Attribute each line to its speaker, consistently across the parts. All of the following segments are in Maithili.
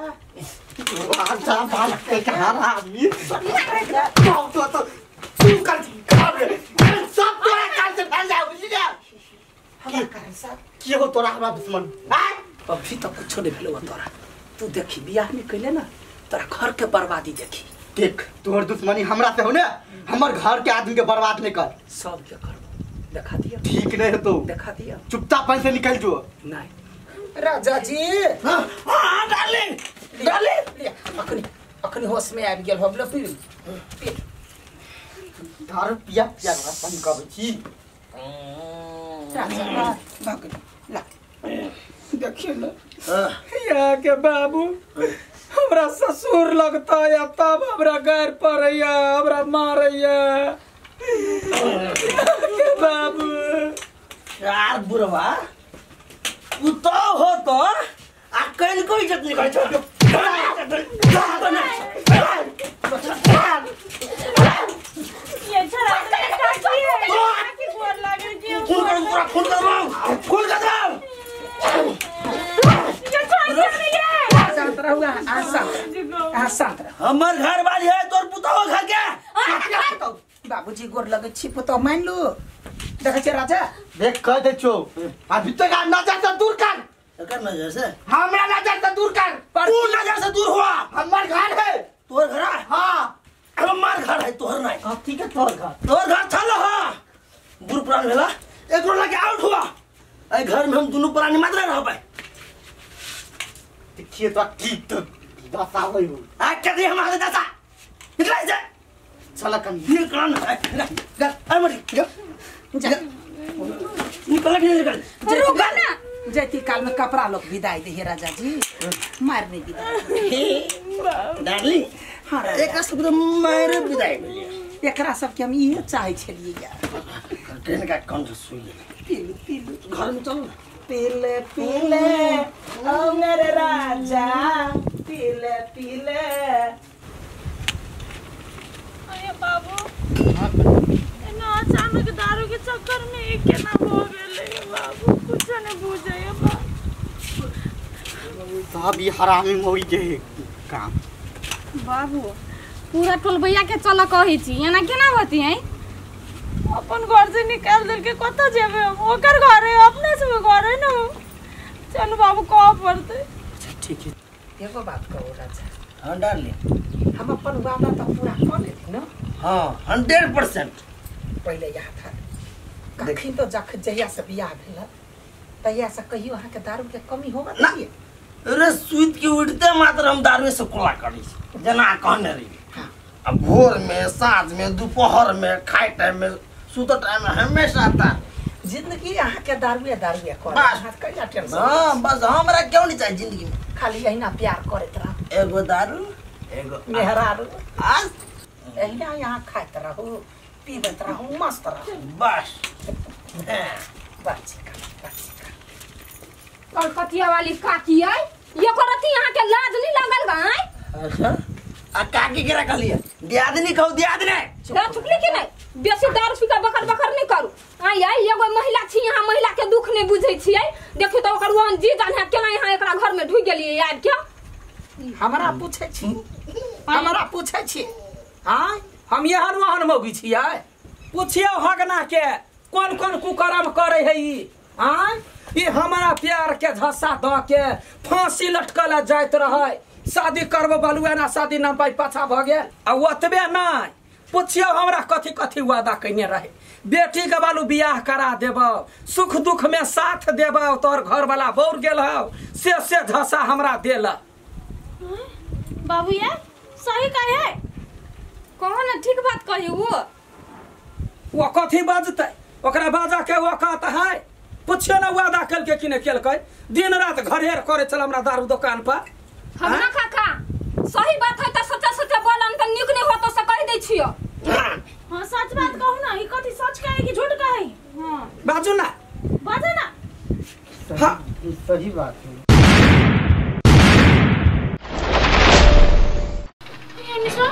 Speaker 1: राजा बाल के हरामी तो तू कर कर सब तोरा काल से फैल जाओ बुझली
Speaker 2: हमरा कारण साहब
Speaker 1: की हो तोरा हमरा दुश्मन
Speaker 2: अभी तक कुछ नहीं भेलो तोरा तू देखी बियाह नहीं कैले ना तोरा घर के बर्बादी देखी
Speaker 1: देख तोहर दुश्मनी हमरा से हो ना हमर घर के आदमी के बर्बाद नहीं कर
Speaker 2: सब के करबो देखा दिया
Speaker 1: ठीक नहीं हो तो
Speaker 2: देखा दिया
Speaker 1: चुपचाप पैसे निकल जो
Speaker 2: नहीं राजा जी
Speaker 3: हां हां डार्लिंग डार्लिंग
Speaker 2: अखनी अखनी होश में आबि गेल हो लो पी पी
Speaker 1: दारू पिया पिया अपन कहै छी
Speaker 2: राजा भाग ला देखियो ना या के बाबू हमरा ससुर लगता या तब हमरा गैर पड़ैया हमरा मारैया के बाबू
Speaker 3: यार बुढ़वा पुतो हो तो आ कल को इज्जत नहीं करै छौ
Speaker 4: ये छोरा काकी गोर लागे के
Speaker 3: खून कर पूरा खून कर खून कर
Speaker 4: ये छोरा
Speaker 2: शांत रहू आ शांत रह
Speaker 3: हमर घर वाली है तोर पुतो घर के
Speaker 2: बाबूजी गोर लगे छी पुतो मान लो देखै छी राजा
Speaker 1: देख कह दे छौ अभी तक नजर से दूर कर
Speaker 3: एकर नजर से
Speaker 1: हमरा नजर से दूर कर
Speaker 3: तू नजर से दूर हुआ
Speaker 1: हमर घर है
Speaker 3: तोर घर है
Speaker 1: हां
Speaker 3: हमर घर है तोहर नहीं
Speaker 1: कथी के तोहर घर
Speaker 3: तोहर घर छल हां बुढ़ पुरान भेला एकरो लगे आउट हुआ ए घर में हम दुनू प्राणी मात्र रहबै
Speaker 1: देखिए तो ठीक तो दशा होई हो
Speaker 3: आ कथी हमारे दशा निकल जा
Speaker 1: चल कन
Speaker 3: निकल ना जा आ मरी जा
Speaker 2: जा
Speaker 3: निकल निकल
Speaker 4: रुक ना
Speaker 2: जैती काल में कपड़ा लोग विदाई दे राजा जी मार नहीं विदाई
Speaker 3: डार्लिंग
Speaker 2: हां
Speaker 3: एकरा सब मार विदाई भेलिए
Speaker 2: एकरा सब के हम इहे चाहे छलिए यार
Speaker 3: ट्रेन का कौन से सुई
Speaker 2: पीलू पीलू
Speaker 3: घर में चलो ना
Speaker 2: पीले पीले ओ मेरे राजा पीले पीले
Speaker 4: अरे बाबू ना अचानक दारू के चक्कर में एक केना हो गेलै बाबू कुछ नहीं बुझै बाबू
Speaker 1: सब ई हरामी होई जे काम
Speaker 5: बाबू पूरा टोलबैया के चल कहै छी एना केना होती है
Speaker 4: अपन घर से निकाल देल के कत जेबे हम ओकर घर है अपना सब घर है ना चल बाबू कह पड़ते
Speaker 2: अच्छा ठीक है एगो बात कहू राजा
Speaker 3: हां डार्लिंग
Speaker 2: हम अपन वादा तो पूरा कर लेली ना
Speaker 3: हां 100%
Speaker 2: पहले यहाँ था कखिन तो जख जहिया से बियाह भेल तहिया से कहियो अहाँ के दारू के कमी होगा
Speaker 3: ना अरे सुत के उठते मात्र हम दारू से कुला करी जना कहने रही
Speaker 2: हां
Speaker 3: अब भोर में साँझ में दोपहर में खाए टाइम में सुत टाइम में हमेशा आता
Speaker 2: जिंदगी अहाँ के दारुए दारुए कर अहाँ कहिया टेंशन
Speaker 3: हां बस हमरा क्यों नहीं चाहिए जिंदगी में
Speaker 2: खाली यही प्यार करत रह
Speaker 3: एगो दारू एगो
Speaker 2: मेहरारू
Speaker 3: आज
Speaker 2: एहिना यहाँ खाइत रहू पीबैत रहू मस्त रहू
Speaker 3: बस
Speaker 2: बस बस
Speaker 5: कलकतिया वाली काकी है ये करती यहाँ के लाज नहीं लगल बा
Speaker 3: अच्छा आ काकी के रखल है दियादनी कहू दियादनी
Speaker 5: ना चुपली के नहीं बेसी दारू पी के बकर बकर नहीं करू आई आई एगो महिला छी यहाँ महिला के दुख नहीं बुझै छियै देखियो तो ओकर वन जी जाने केना यहाँ एकरा घर में ढुक गेलियै आबि के
Speaker 2: हमरा पूछै छी हमरा पूछै छी हां
Speaker 6: हम एहन ओहन मौगी छियै पूछियो हगना के कौन कौन कुकर्म करे है ई आय ई हमारा प्यार के झस्सा द के फांसी लटकल जाइत रहे शादी करबो बलुआ ना शादी नाम पाई पाछा भ गेल आ ओतबे नहीं पूछियो हमरा कथी कथी वादा कइने रहे बेटी के बालू बियाह करा देबो सुख दुख में साथ देबो तोर घर वाला बौर गेल हौ से झस्सा हमरा देल
Speaker 4: बाबू ये सही कहे है
Speaker 5: कहो ना ठीक बात कही
Speaker 6: वो कथी बजतै ओकरा बाजा के औकात है पूछियो ना वादा केलकै कि नहि केलकै दिन रात घरेर करे छल हमरा दारू दुकान पर
Speaker 5: हम ना काका सही बात है त सच्चा सच्चा बोलन त नीक नहीं होतो से कहि दै छियो
Speaker 4: हां सच बात कहू ना ई कथी सच कहे कि झूठ कहे
Speaker 5: हां
Speaker 6: बाजू ना
Speaker 4: बाजू ना
Speaker 6: हां
Speaker 1: सही बात है
Speaker 4: ये निशा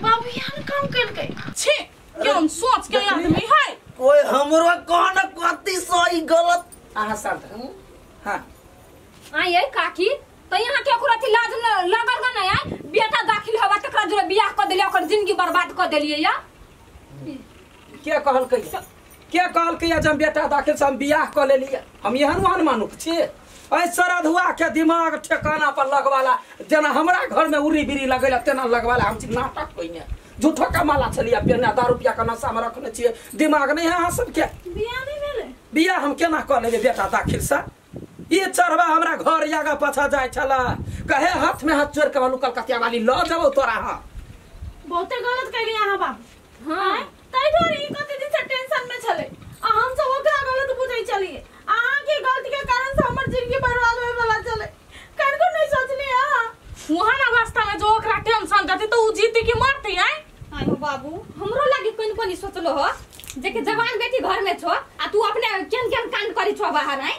Speaker 4: बाबू यार काम केलकै छी केहन सोच के आदमी है
Speaker 3: कोई हमरो कहन कथी सही गलत
Speaker 2: अहाँ शांत रहू। हां
Speaker 5: आई काकी त त यहाँ के ओकरा अथी लाज लगल ग नै आय बेटा दाखिल हवा तकरा जोरे बियाह क देलियै ओकर जिंदगी बर्बाद क देलियै या
Speaker 6: के कहलकै के कहलकै जे हम बेटा दाखिल से हम बियाह क लेलियै हम एहन ओहन मानुख छी ऐ सरधुआ के दिमाग ठेकाना पर लगवाला जेना हमरा घर में उड़ी बिरी लगैला तेना लगवाला हम नाटक कइने झूठो का माला छलिया पेने दारू रुपया के नशा में रखने छियै दिमाग नहीं है अहाँ सबके
Speaker 4: बियाह नहीं भेलै
Speaker 6: बियाह हम केना क लेबै बेटा दाखिल से ये चढ़वा हमरा घर आगा पाछा जाय छला कहे हाथ में हाथ जोड़ के बालू कलकतिया वाली ल जाबो तोरा हां
Speaker 4: बहुते गलत कैली अहाँ बाबू हां तै दुआरे ई कते दिन से टेंशन में छले आ हम सब ओकरा गलत बुझै छलिए अहाँ के गलती के कारण से हमर जिंदगी बर्बाद होय वाला छले कनको नहीं सोचली अहाँ वहां अवस्था में जो ओकरा टेंशन देती तो उ जीती की मरती आय
Speaker 5: आय हो बाबू हमरो लागी कोन कोन सोचलो हो जे के जवान बेटी घर में छो आ तू अपने केन केन कांड करी छो बाहर आय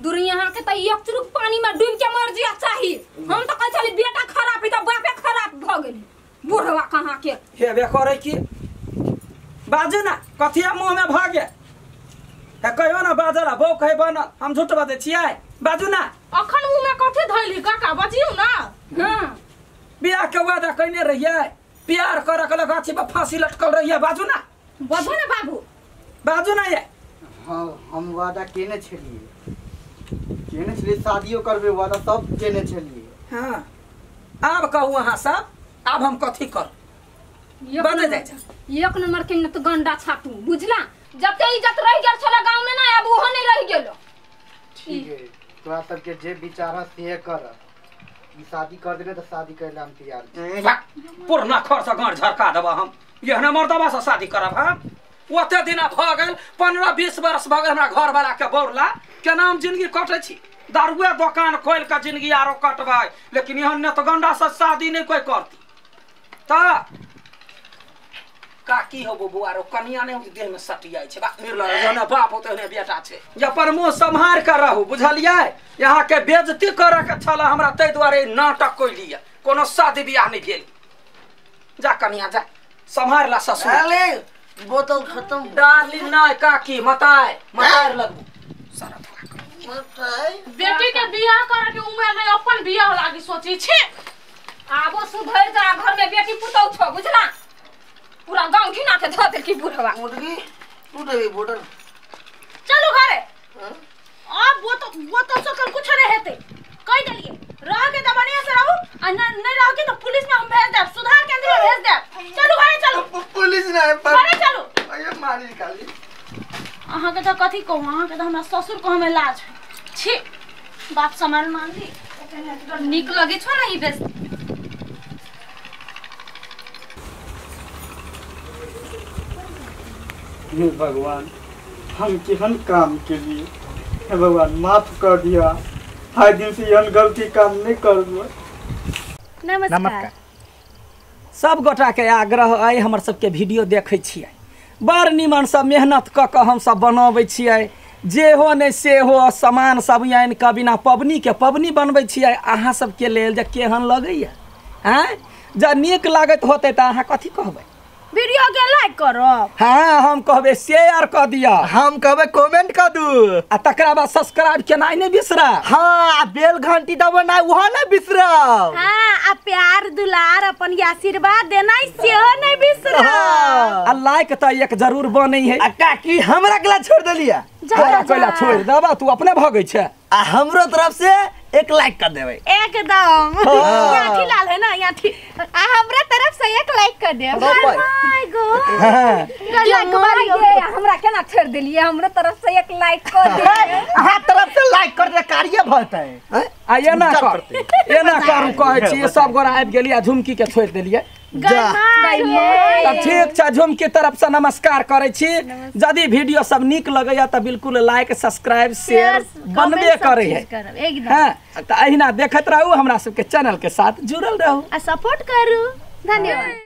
Speaker 5: दूर यहाँ के त एक चुरुक पानी में डूब के मर जिया चाही हम त कहै छली बेटा खराब है त बापे खराब भ गेली बुढ़वा कहाँ के
Speaker 6: हेबे करै की बाजू ना कथिया मुंह में भ गेल हे कहियो ना बाजला बौ कहे बनल हम झूठ बाजै छियै बाजू ना
Speaker 4: अखन मुंह में कथि धैली काका बजियौ ना
Speaker 5: हां
Speaker 6: बियाह के वादा कइने रहियै प्यार करे के गाछी पर फांसी लटकल रहियै बाजू ना
Speaker 5: बाजू ना बाबू
Speaker 6: बाजू ना ये
Speaker 1: हां हम वादा केने छलियै केने छलियै शादियो करबे वादा सब केने छलियै
Speaker 6: हां आब कहू अहाँ सब आब हम कथि कर बदल जाय छै
Speaker 5: एक नंबर के न त गंडा छाटू बुझला जते इज्जत रह गेल छला गांव में ना अब ओहो नहीं रह गेलो
Speaker 1: ठीक है तोरा सबके जे विचार है से कर ई शादी कर देने त शादी करला हम तैयार छी
Speaker 6: पुरना खर से गांड झरका देबा हम एहने मर्दबा से शादी करब हम ओते दिना भ गेल 15-20 वर्ष भ गेल हमरा घर वाला के बौरला केना हम जिंदगी कटै छी दारुए दोकान खोल के जिंदगी आरो कटबै लेकिन एहन ने त गंडा से शादी नहीं कोई करती त काकी हो बबुआ रो कनिया ने देह में सट जाय छै बा निर्लज जने बाप होते ने बेटा छै जे पर मुंह सम्हार के रहू बुझलियै यहाँ के बेइज्जती करे के छला हमरा तै दुआरे नाटक कइलियै कोनो शादी बियाह नहीं भेल जा कनिया जा सम्हार ला ससुर
Speaker 3: अरे बोतल खत्म
Speaker 6: डार्लिंग नहीं काकी मताय मताय लगबू सारा
Speaker 3: मताय
Speaker 4: बेटी के बियाह करे के उम्र नहीं अपन बियाह लागी सोची छी
Speaker 5: आबो सुधर जा घर में बेटी पुतौ छौ बुझला पूरा गांव घिना के धऽ देलकी बुढ़वा
Speaker 3: मुर्गी तू देबी बोतल
Speaker 4: चलू घरे अब बोतल सोतल कुछ नहीं हेतै कहि देलिए रह के त बढ़िया से रहू आ नहीं रह के तो पुलिस में हम भेज देब सुधार केंद्र में भेज देब चलू घरे चलू
Speaker 1: पुलिस नहीं पर
Speaker 4: घरे चलू
Speaker 1: अरे मारी काली
Speaker 4: अहाँ के त कथि कहू अहाँ के त हमरा ससुर को हमें लाज छी बाप समान मान ली
Speaker 5: नीक लगे छो ना ई बेस
Speaker 1: हे भगवान हम केहन काम के लिए हे भगवान माफ कर दिया हर दिन से एहन गलती काम नहीं करबो।
Speaker 4: नमस्कार
Speaker 6: सब गोटा के आग्रह अइ हमर सबके वीडियो देखै छियै बड़ निमन सब मेहनत कऽ कऽ हम सब बनबै छियै जे हो नहि से हो सामान सब आनि कऽ बिना पबनी के पबनी बनबै छियै अहाँ सबके लेल जे केहन लगैया आँय जँ नीक लागैत होतै तऽ अहाँ कथी कहबै
Speaker 4: वीडियो के लाइक करब
Speaker 6: हाँ हम कहबे शेयर कर दिया
Speaker 1: हम कहबे कमेंट कर दू
Speaker 6: आ तकरा बाद सब्सक्राइब केनाइ नहीं बिसरा
Speaker 1: हाँ आ बेल घंटी दबेनाइ ओहो नहीं बिसरब
Speaker 4: हाँ आ प्यार दुलार अपन आशीर्वाद देनाइ सेहो नहीं बिसरब
Speaker 6: आ लाइक त एक जरूर बनै है
Speaker 3: आ काकी हमरा के ला छोड़ देलिया
Speaker 6: तोरा कोइला छोड़ देबा तू अपने भगै छै
Speaker 3: आ हमरो तरफ से एक लाइक कर देबै
Speaker 4: एकदम यहाँ लाल है ना यहाँ
Speaker 5: आ हमरा तरफ से एक लाइक कर देब
Speaker 4: my God
Speaker 5: like मारियो हमरा केना छोड़ देलिए हमरा तरफ से एक लाइक कर दे
Speaker 1: अहाँ तरफ से लाइक कर दे कार्य भतै
Speaker 6: आ एना कर एना करू कहै छी सब गोरा आबि गेली आ झुमकी के छोड़ देलियै तब ठीक छै झुमकी तरफ से नमस्कार करै छी यदि वीडियो सब नीक लगैया तऽ बिल्कुल लाइक सब्सक्राइब शेयर बनबे करै है
Speaker 4: एकदम
Speaker 6: हाँ तऽ अहिना देखैत रहू हमरा सबके चैनल के साथ जुड़ल रहू
Speaker 4: आ सपोर्ट करू
Speaker 5: धन्यवाद।